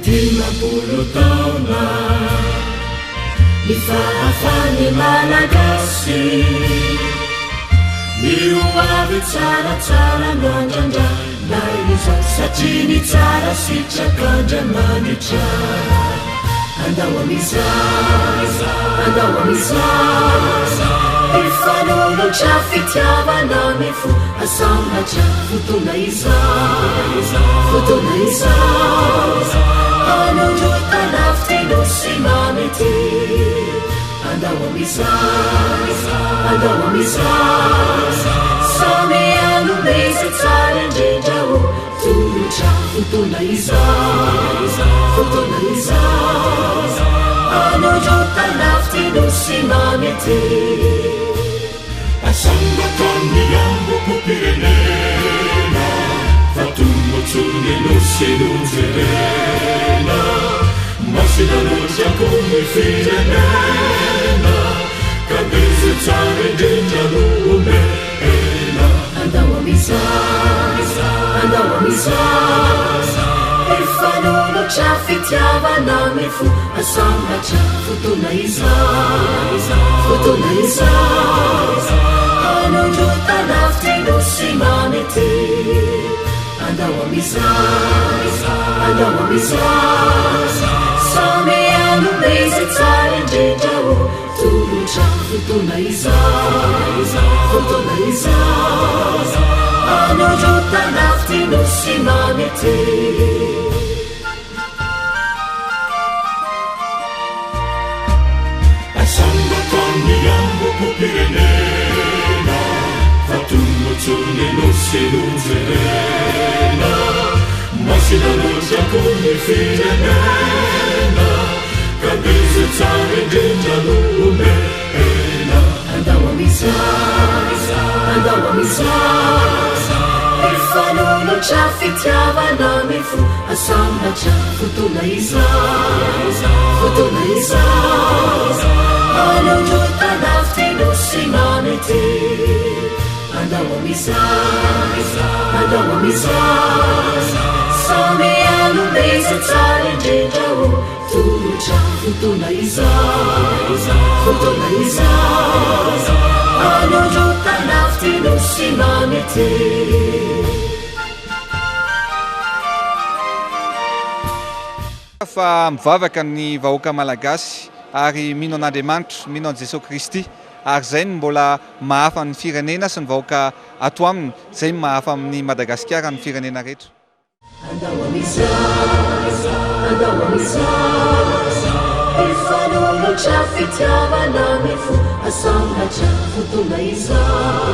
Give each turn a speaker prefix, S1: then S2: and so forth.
S1: 50 taona ny fahafahan'ny Malagasy. Ny ho avy tsaratsara no andrandraina izao satria ny tsara sitrak'Andriamanitra. Andao amin'izay, andao amin'izay, hifanolotra fitiavana amin'ny fo asambatra fotoana izao, fotoana izao, hanondrotana fiteny sy mamy ity. Andao amin'izay, andao amin'izay, samy hanome izay tsara indrindra ho tolotra. Fotoana izao, fotoana izao, hanondrotana fiteny sy mamy ity. Asambatra ny ambom-pirenena, fa tombontsoa ny Nosy no jerena. Masina loatra koa ny firenena, ka dia izay tsara indrindra no omena. Andao amin'izay, andao amin'izay, hifanolotra fitiavana amin'ny fo asambatra. Fotoana izao, fotoana izao, hanondrotana fiteny sy mamy ity. Andao amin'izay, andao amin'izay, samy hanome izay tsara indrindra ho tolotra. Fotoana izao, fotoana izao, hanondrotana fiteny sy mamy ity. Asambatra ny ambom-pirenena, fa tombontsoa ny Nosy no jerena. Masina loatra koa ny firenena, ka dia izay tsara indrindra no omena. Andao amin'izay, andao amin'izay, hifanolotra fitiavana amin'ny fo asambatra. Fotoana izao, fotoana izao, hanondrotana fiteny sy mamy ity. Andao amin'izay, andao amin'izay, samy hanome izay tsara indrindra ho tolotra. Fotoana izao, fotoana izao, hanondrotana fiteny sy mamy ity.
S2: Fa mivavaka ny vahoaka Malagasy ary mino an'Andriamanitra, mino an'i Jesoa Kristy ary izay no mbola mahafa ny firenena sy ny vahoaka ato aminy, izay no mahafa amin'i Madagasikara ny firenena rehetra.
S1: Andao amin'izay, andao amin'izay, hifanolotra fitiavana amin'ny fo asambatra. Fotoana izao,